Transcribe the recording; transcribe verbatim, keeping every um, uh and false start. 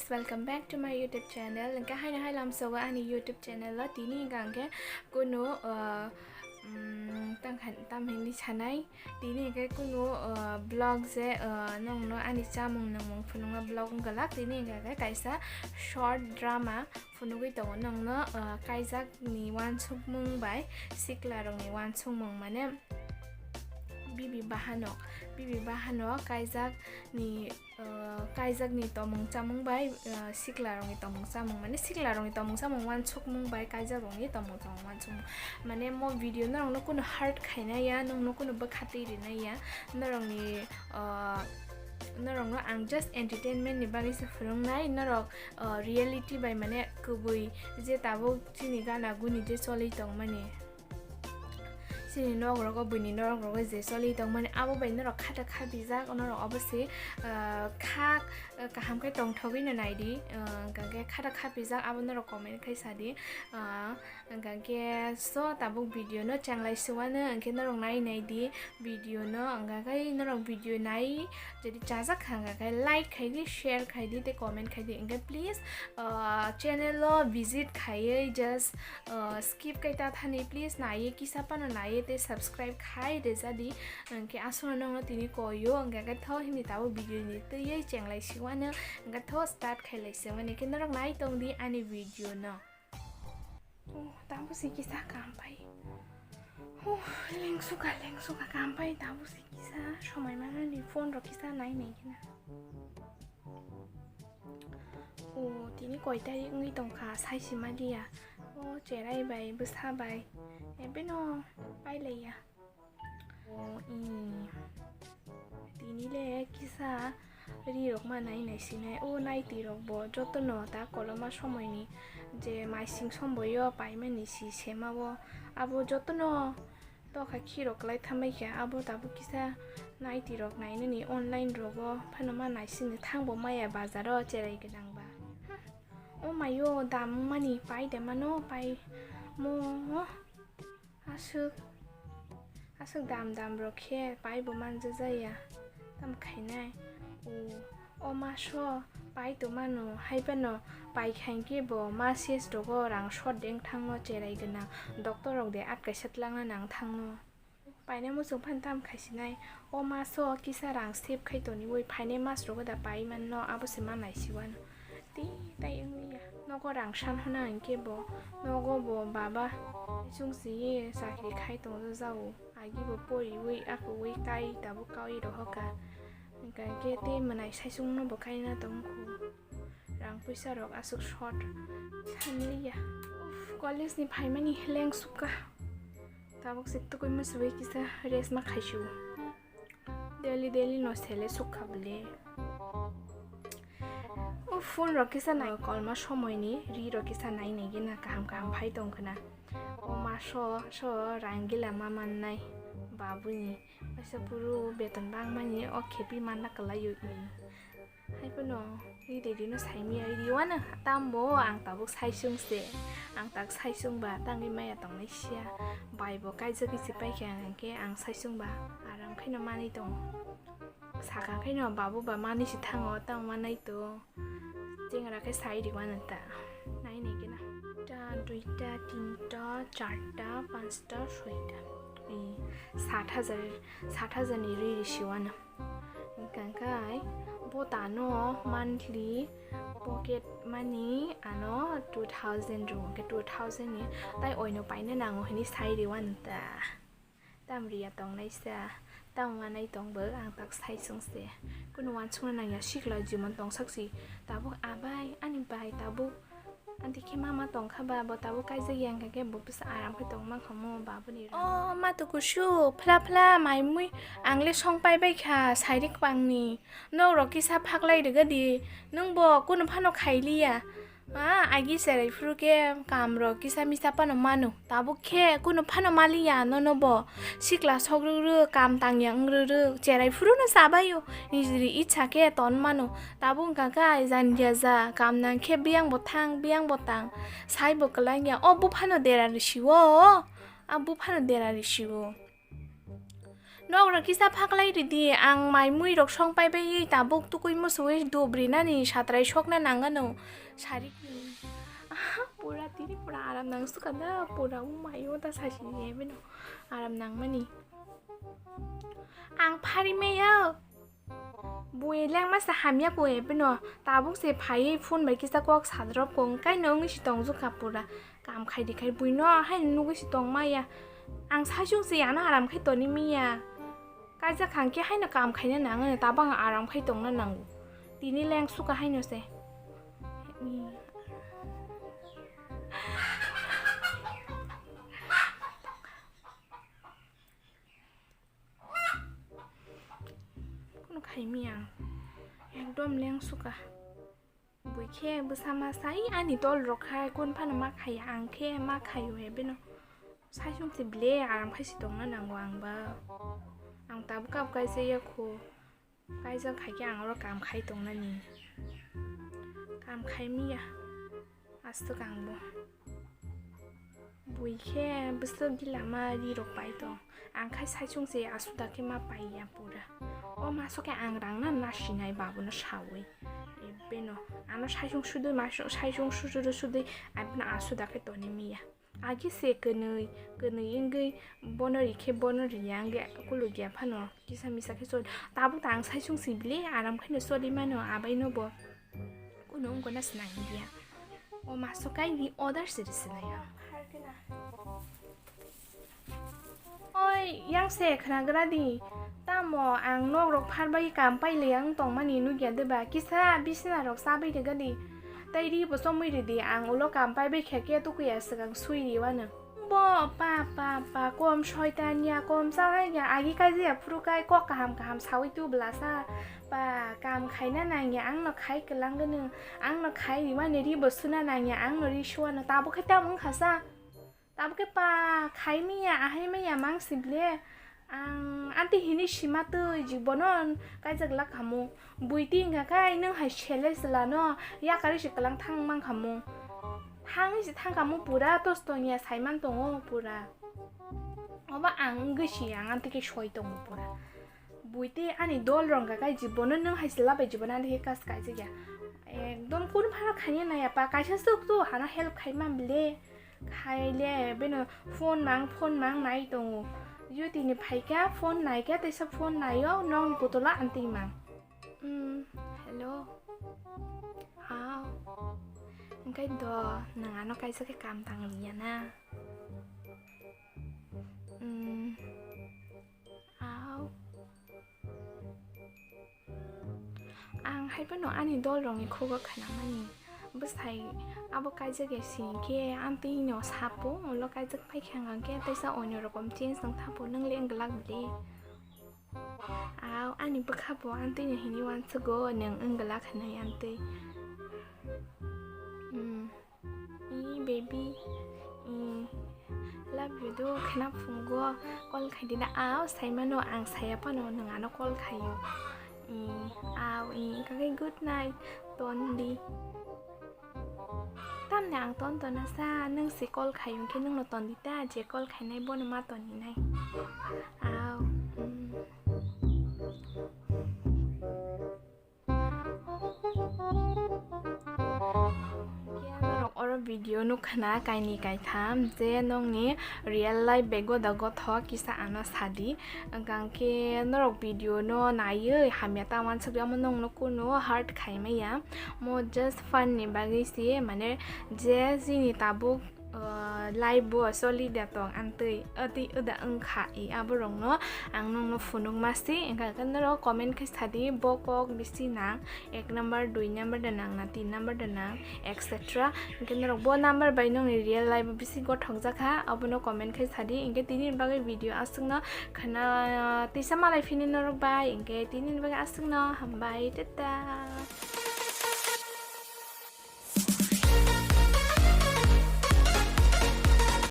Welcome back to my YouTube channel. Hwnkhe haino hai lamsogo ani YouTube channel o tini hwnkhe ang khe kunu, uh, mm, tang khan-, tam hinwi sanai. Tini hwnkhe kunu, uh, vlog je, uh, nongno ani chamung nangmung phunukma vlog wngkha lak. Tini hwnkhe kaisa short drama phunugwi tongo nongno, uh, kaijak ni uansukmung bai sikla rokni uansukmung mane bibi bahanok, bibi bahanok kaijak ni, uh, kaijakni tomung chamung bai, uh, siklarokni tomung chamung, mane siklarokni tomung chamung uansukmung bai kaijakrokni tomung chamung uansukmung. Mane mo video norokno kunu hurt khainai ya, nongno kunu bwkha twi rinai ya, norokni, uh, norokno ang just entertainment ni bagwi se phwrwngnai, norok, uh, reality bai mane kubui je tabuk chini gana guni je choli tongmani. Chini nok rogo, buini nok rogo je choli tongmani, abo bai norok kha ta kha bijak, norok obo se, ah, kha, ah, kaham khe tongthogwi no nai di, ah, hwnkha khe kha ta kha bijak, abo norok comment khai sa di, ah, hwnkha khe so tabuk video no chenglai suwano, hwnkhe norok nai nai di video no, hwnkha khe norok video nai, jodi chajak kha, hwnkha khe like khai di, share khai di, tei comment khai di, hwnkhe please, ah, channel o visit khaiwi just, ah, skip kai ta thani, please naiwi kisa phano naiwi tei subscribe khai rwja di. Hwnkhe aswkno nongno tini koyo, hwnkhe khe tho himni tabuk video ni twiwi chenglai siwano, hwnkhe tho start khai lai siwani khe norok nai tong di ani video no. Oh, tabuk se kisa kam pai. Oh, lengsuka, lengsuka kam pai, tabuk se kisa somoi manani phone rok kisa nai nai khe na. O, tini koi tarik wngwi tongkha, sai se maliya. O, cherai bai, bwsa bai, ebeno pailaiya. O, i. Tini le kisa ri rok ma nai nai sinai. O, naiti rok bo jotono ta koloma somoini je maising somboyo paimani si sema o. Abo jotono Tokha khirok kwlai thambai kha, abo tabuk kisa naiti rok nainani online rogo phano ma naisini thangbo maya bazaro cherai gwnang ba. Hmm, o mayo dam wngmani pai de mano, pai mo aswk, aswk dam dam rok khe pai bo manjajaya. Tam khainai, o, o maso pai tongmano, haiphano pai khaikhe bo ma ses rogo rang sot deng thangno cherai gwnang, doctor rok de at kaisa twlangna nang thangno. Paina muchung phano tam khaisinai, o maso kisa rang save khai toniwi phainai mas rogo da pai manno, abo se ma naisiwano. Tei tai wngya. Nogo rang san hwna hinkhe bo, nogo bo baba chwngsi ye chakri khai tongjago. Agi bo poriwi, akowi kai tabuk kaui rohoka. Hwnkha khe tei mwnai saisungno bo kaina tongkhu. Rang puisa rok aswk short. Sanliya. Uff, college ni phaimani leng sukha. Tabuk se tukui musuwi kisa rest ma khaisio. Daily daily no sele sukha bole. O phone rok kisa nai, kolma somoini ri rok kisa nai nai gina kaham kaham phai tong khna. O ma so so rang gila ma mannai babuni. Waisa puru beton bangmani o khepi manna kwlaio i. Haiphano ri de rino saimia ri wano tambo ang tabuk saisung se. Ang tak saisung ba tangwi maya tongnai sia. Bai bo kaijagwi se paikha ang khe ang saisung ba aram khaino manwi tongo. Sakha khaino babu ba manwi se thango tamo manai to. Chengra khe sai ri wano ta. Nai nai gena. Ta, duita, tinta, charta, panchta, soita. I sat hajar, sat hajar ni ri ri siwano. Hwnkha khe bo tano monthly pocket money ano two thousand rw, hwnkhe two thousand ni tai oino paina nango hwnwi sai ri wano ta. Tam riya tongnai sa, tam wanai tong bo ang tak sai sung se. Kunu wansukna nangya sikla jimon tong sak si. Tabuk abai, ani bai tabuk. Anti khe mama tong kha ba, bo tabuk kaijak ya hwnkha khe bo bwsa aram khe tong man kha mo babuni. O ma tu kusu, phla phla mai mui ang le song pai bai kha, sairi kwbang ni. Nok rok kisa phaklai rwgadi, nwng bo kunu phano khailiya. Ah, agi cherai phuru khe kam rok kisa misa phano mano. Tabuk khe kunu phano maliya nono bo. Sikla sok rwk rwk, kam tangya wng rwk rwk, cherai phuru no chabaio. Nijini icha khe ton mano. Tabuk wngkha khe ai jani ya ja, kam nang khe biyang bo thang, biyang bo tang. Sai bo kwlangya, o buphano dera risiwo. A buphano dera risiwo. Nok rok kisa phaklai ridi, ang mai mui rok song pai bai tabuk tukui musuwi dubri nani satrai sokna nangano sari. Aha, pura tini pura aram nang suka da, pura umai o da sasi ye bino aram nang mani. Ang phari meya. Bui leng masa hamya ko ebeno tabuk se phaiwi phone bai kisa kok sadrop ko, wngkai no wngwi si tongjuk ka pura. Kam khai di khai bui no hai nugwi si tong maya. Ang saichung se ano aram khai toni miya. Kaijak khang khe haino kam khaina nango, tabang aram khai tongna nango. Tini leng suka haino se. Kuno khaimi ang. Ekdom leng suka. Bui khe bwsa ma sai ani dol rok khai kun phano ma khai ang khe ma khaio he beno. Saichung se ble aram khai si tongna nango ang ba. Ang tabuk kap kaisa ya kho. Kaijak khai khe ang oro kam khai tongnani. Kam khai miya. Aswk ang bo. Bui khe bwswk gila ma ri rok pai tong. Ang khai saichung se asuda khe ma pai ya pura. O maso khe ang rang na na sinai babu no sawi. Ebeno ano saichung sudui maso saichung sudui sudui abno asuda khe toni miya. Agi se kwnwi, kwnwi wngwi bono rikhe bono riya wngwi kulugya phano kisa misa khe choli. Tabuk ta ang saichung sibili aram khaino choli mano abaino bo. Kuno wngkona sinai wngya. O maso kaini order siri sinai ang. Oi, yang se khnagra di. Tamo ang nok rok phar bai kam pai le ang tongmani nugya de ba? Kisa bisna rok sabai de gadi. Tai ri bo somoi ri di, ang ulo kam pai bai khe khe tukuya swkang sui ri wano. Bo pa pa pa kom soitan ya, kom salai ya, agi kaji ya phuru kai kok kaham kaham sawi tu belasa. Pa kam khaina nang ya, ang no khai kelang gano, ang no khai ri wani ri bo suna nang ya, ang no ri suwano tabo khai tam wng khasa. Tabukhe pa khai miya, ahai miya mang sible. Ang anti hini sima twi jibono kaijak lak hamu. Buiti wngkha khai nwng hai sele selano yakari si kwlang thang mang khamu. Thangwi si thang khamu pura tos tongya saiman tongo pura. Obo ang wngwi si ang anti khe soi tongo pura. Buiti ani dol rong kha kai jibono nwng hai sela bai jibono anti khe kas kaijak ya. Ekdom kun phano khanya naya pa kaisa suk tu hana help khai man bile. Khaile beno phone mang, phone mang nai tongo. Jotini phaikha, phone naikha, teisa phone naio, nokni kotola anti mang. Mm, hello. Aw. Engkai do, nang ano kaisa khe kam tang liya na. Mm. Aw. Ang hai phano ani dol rokni khugo khnamani. Bwsai abo kaijak ya sini khe amtwi no sapo, ulo kaijak phai khe ang khe teisa onyo rokom change wng thapo, nwng le wng glak bile. Aw, ani bwkha bo amtwi no hini uansukgo, nwng wng glak hinwi amtwi. Hmm. I baby, i love you do khna phungo call khai di na. Aw, saimano ang saya phano nwng ano call khaio. I, aw, i, kake good night, ton di. Tamni ang ton tona sa, nwng se call khaio khe nwng no ton di ta, je call khainai bono ma ton hinai. Aw, mm. Norok oro video nukha na kaini kaitham je nokni real life bego da gothok kisa ano sadi. Hwnkhe norok video no naiwi hamya ta uansukya omo nokno kunu hurt khaimaya. Mo just fun ni bagwi se mane je chini tabuk ah, life bo choli da tong amtwi, atwi wda wngkha i aborokno ang nokno phunukma se, wngkha khe norok comment khe sadi bo kok bisi nang, ek number, dui number da nang na, tin number da nang, et cetera. Hwnkhe norok bo number bai nokni real life o bisi gothokjak kha, abono comment khe sadi. Hwnkhe tini bagwi video aswkno khna tisa malai phini norok bai, hwnkhe tini bagwi aswkno hambai, tata.